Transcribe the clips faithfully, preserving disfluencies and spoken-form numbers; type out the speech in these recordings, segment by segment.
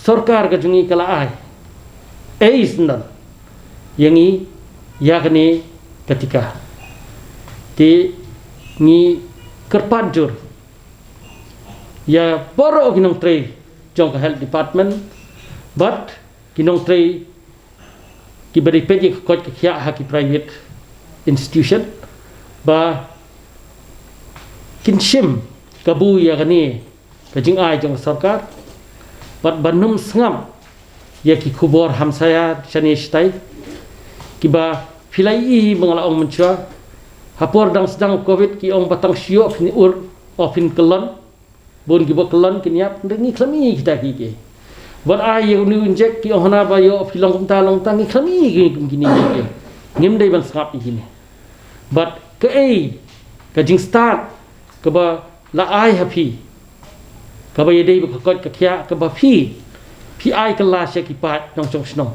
sorkar ka jong ngi ka la ai ei syndon ïa ngi ïa kane ka tika. Te ngi kyrpad jur ïa baroh ki nongtrei jong ka health department bad ki nongtrei kiba dei peit ïa ka koit ka khiah ha ki private institution ba kin shim kabu ïa kane ka jingai jong ka sorkar bad ban ym sngap ïa ki khubor hamsaïa shane shatai kiba phi la ïohi ba nga la ong mynshuwa ha por dang sdang covid ki ong ba tang shu ïoh phin ur o phin kyllon. Bun kiba kyllon kin ïap, ngi khlem ïohi kita ki ki. Bad ai ïa une u injek ki ong hana ba ïoh phi long kumta long kumta, ngi khlem ïohi ki ki ki ki. Ngim dei ban sngap ïa kine. Bad kaei ka jingstad kaba la ai ha phi, kaba ïadei bad ka koit ka khiah kaba phi, phi ai kylla sha ki paid nongshong shnong.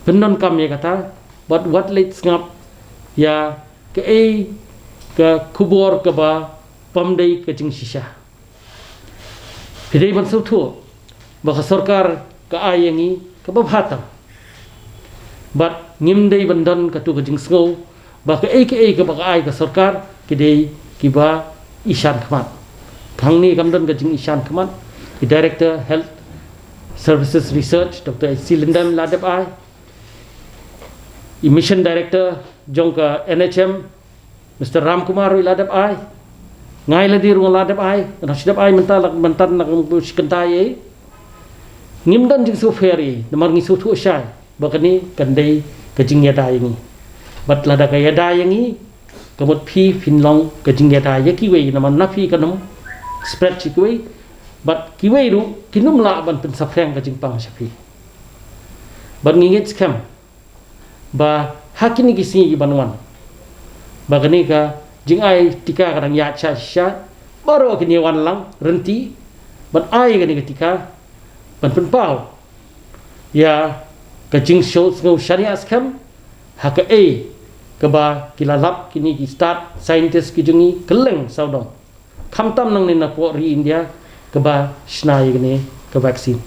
Pyndonkam ïa kata bad wat leit sngap ïa kaei ka khubor kaba pom dei ka jingshisha. Phi dei ban sngewthuh ba ka sorkar ka ai ïa ngi kaba bha tam. Bad ngim dei ban don katu ka jingsngew ba kaei kaei kaba ka ai ka sorkar ki dei kiba ishan khmat. Hangne kam don ka jingishan khmat. I Director Health Services Research, Doctor H C Lyngdoh la dep ai. I Mission Director jong ka N H M, Mister Ram Kumar ruh i la dep ai. Nga i lade ruh nga la dep ai. Nga shu dep ai mynta, la mynta na ka shi kynta ei. Ngim don jingsngewpher ei, namar ngi sngewthuh shai ba kane kan dei ka jingïada ïa ngi. Bad lada ka ïada ïa ngi, ka mut phi phin long ka jingïada ïa kiwei, namar na phi kan ym spread sha kiwei. Bad kiwei ruh kin ym lah ban pynsaphriang ka jingpang sha phi. Bad ngi ngeit skhem ba ha kine ki sngi ki ban wan ba kane ka jingai tika ka dang ïaid shah shah, baroh kin ïa wan lang ryntih ban ai kane ka tika ban pynpaw ïa ka jingsngew shaniah skhem ha kaei kaba ki la lap kine ki stad scientist ki jong ngi kylleng sawdong. Khamtam nangne napoh ri India kaba shna ïa kane ka vaccine.